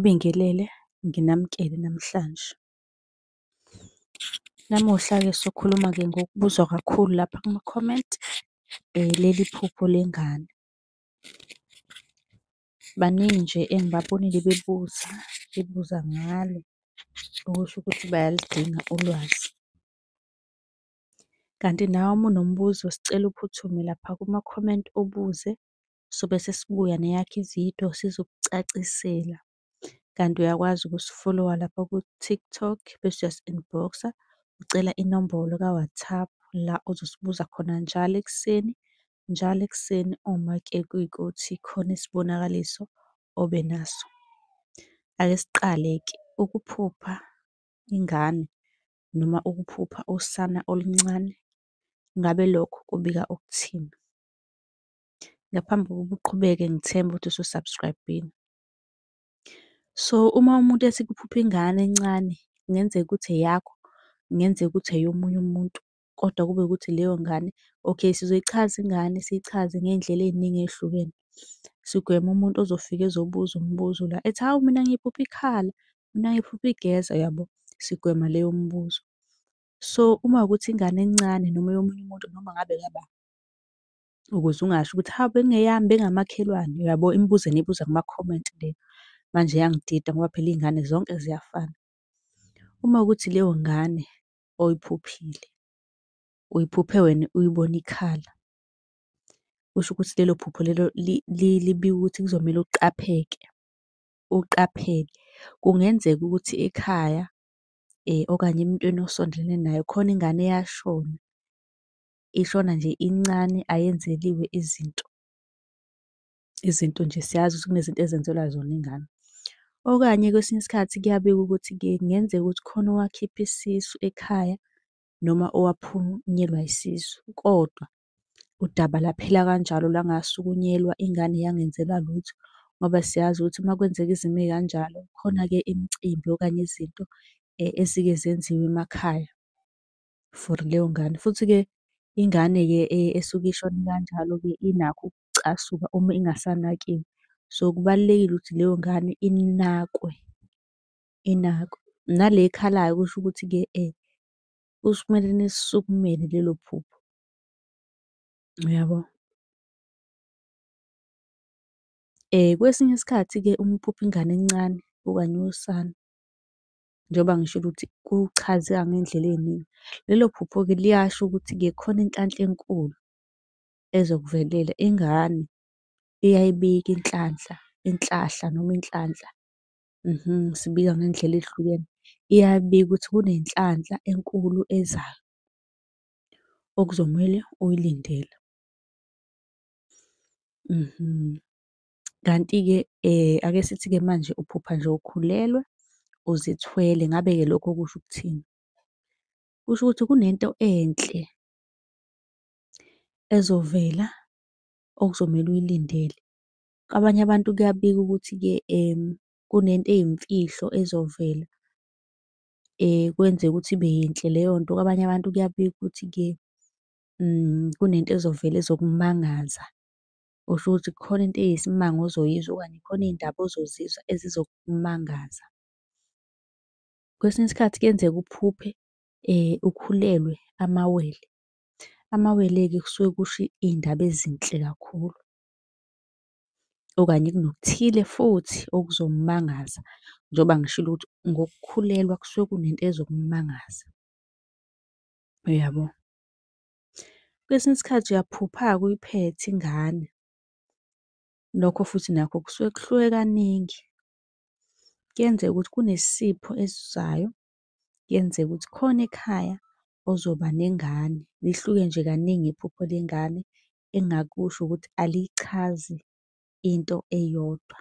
Nginibingelele, nginamukele namhlanje. Namuhla-ke sokhuluma-ke ngokubuzwa kakhulu lapha kuma-comment, leli phupho lengane. Baningi nje engibabonile bebuza, bebuza ngalo, okusho ukuthi bayaludinga ulwazi. Kanti nawe uma unombuzo sicela uphuthume lapha kuma-comment ubuze, sobe sesibuya neyakho ividiyo sizokucacisela. Kanti uyakwazi ukusifolowa lapha ku-TikTok bese uyasi-inbox-a ucela inombolo ka-WhatsApp la ozosibuza khona njalo ekuseni, njalo ekuseni uma-ke kuyikuthi khona isibonakaliso obe naso. Ake siqale-ke, ukuphupha ingane noma ukuphupha usana oluncane, ngabe lokho kubika ukuthini? Ngaphambi kokuba uqhubeke ngithembe ukuthi usu-subscribe-ile. So, uma umuntu ethi kuphupha ingane encane, kungenzeka ukuthi eyakho, kungenzeka ukuthi eyomunye umuntu, kodwa kube ukuthi leyo ngane, okay, sizoyichaza ingane, siyichaze ngey'ndlela ey'ningi ey'hlukene. Sigweme umuntu ozofika ezobuza umbuzo la ethi, hawu mina ngiyiphuphe ikhala, mina ngiphuphe igeza, uyabo? Sigwema leyo mibuzo. So, uma kuwukuthi ingane encane noma eyomunye umuntu noma ngabe eyaba, ukuze ungasho ukuthi hawu bekungeyami bengeyamakhelwane, uyabo? Imibuzo eniyibuza kuma-comment le manje iyangidida ngoba phela iy'ngane zonke ziyafana. Uma kuwukuthi leyo ngane oyiphuphile, uyiphuphe wena uyibona ikhala, kusho ukuthi lelo phupho lelo libika ukuthi kuzomele uqapheke, uqaphele. Kungenzeka ukuthi ekhaya okanye emuntwini osondelene naye khona ingane eyashona, ishona nje incane ayenzeliwe izinto. Izinto nje siyazi ukuthi kunezinto ezenzelwa zona ingane. Okanye kwesinye isikhathi kuyabikwa ukuthi-ke kungenzeka ukuthi khona owakhipha isisu ekhaya noma owaphunyelwa isisu, kodwa udaba laphela kanjalo langasukunyelwa, ingane yangenzelwa lutho, ngoba siyazi ukuthi uma kwenzeka izimo ey'kanjalo khona-ke imicimbi okanye izinto ezike zenziwe emakhaya for leyo ngane. Futhi-ke ingane-ke esuke ishone kanjalo-ke inakho ukucasuka uma ingasanakiwe. So, kubalulekile ukuthi leyo ngane inakwe, inakwe. Nale ekhalayo kusho ukuthi-ke kumele nilisukumele lelo phupho, uyabo? Kwesinye isikhathi-ke uma uphupha ingane encane okanye usana, njengoba ngishilo ukuthi kuchazeka ngey'ndlela ey'ningi. Lelo phupho-ke liyasho ukuthi-ke khona inhlanhla enkulu ezokuvelela. Ingane iyayibika inhlanhla, inhlahla noma inhlanhla, sibika ngey'ndlela ey'hlukene. Iyabika ukuthi kunenhlanhla enkulu ezayo okuzomele uyilindele. Kanti-ke ake sithi-ke manje uphupha nje ukhulelwe, uzithwele, ngabe-ke lokho kusho ukuthini? Kusho ukuthi kunento enhle ezovela okuzomele uyilindele. Kwabanye abantu kuyabikwa ukuthi-ke kunento eyimfihlo ezovela, kwenzeke ukuthi ibe yinhle leyo nto. Kwabanye abantu kuyabikwa ukuthi-ke kunento ezovela ezokumangaza. Kusho ukuthi kukhona into eyisimanga ozoyizwa okanye khona iy'ndaba ozozizwa ezizokumangaza. Kwesinye isikhathi kuyenzeka uphuphe ukhulelwe amawele. Amawele-ke kusuke kusho iy'ndaba ezinhle kakhulu okanye kunokuthile futhi okuzokumangaza. Njengoba ngishilo ukuthi ngokukhulelwa kusuke kunento ezokumangaza, uyabo? Kwesinye isikhathi uyaphupha-ke uyiphethe ingane, lokho futhi nakho kusuke kuhluke kaningi. Kuyenzeka ukuthi kunesipho esizayo, kuyenzeka ukuthi khona ekhaya ozoba nengane. Lihluke nje kaningi iphupho lengane, engingakusho ukuthi aliyichazi into eyodwa,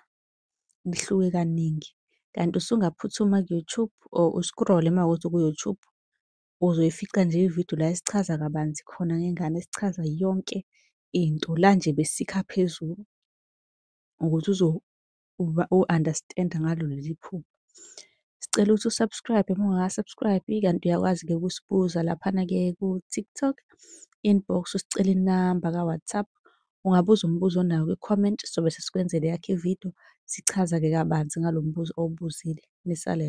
lihluke kaningi. Kanti usungaphuthuma ku-YouTube or u-scroll-e uma kuwukuthi uku-YouTube, uzoyifica nje ividiyo la esichaza kabanzi khona ngengane, esichaza yonke into. La nje besikha phezulu ukuze u-understand-a ngalo leli phupho. Sicela ukuthi u-subscribe uma ungaka-subscribe-i, kanti uyakwazi-ke ukusibuza laphana-ke ku-TikTok, inbox usicele inamba ka-WhatsApp. Ungabuza umbuzo onawo kwi-comment, sobe sesikwenzela eyakho ividiyo. Sichaza-ke kabanzi ngalo mbuzo owubuzile. Nisale.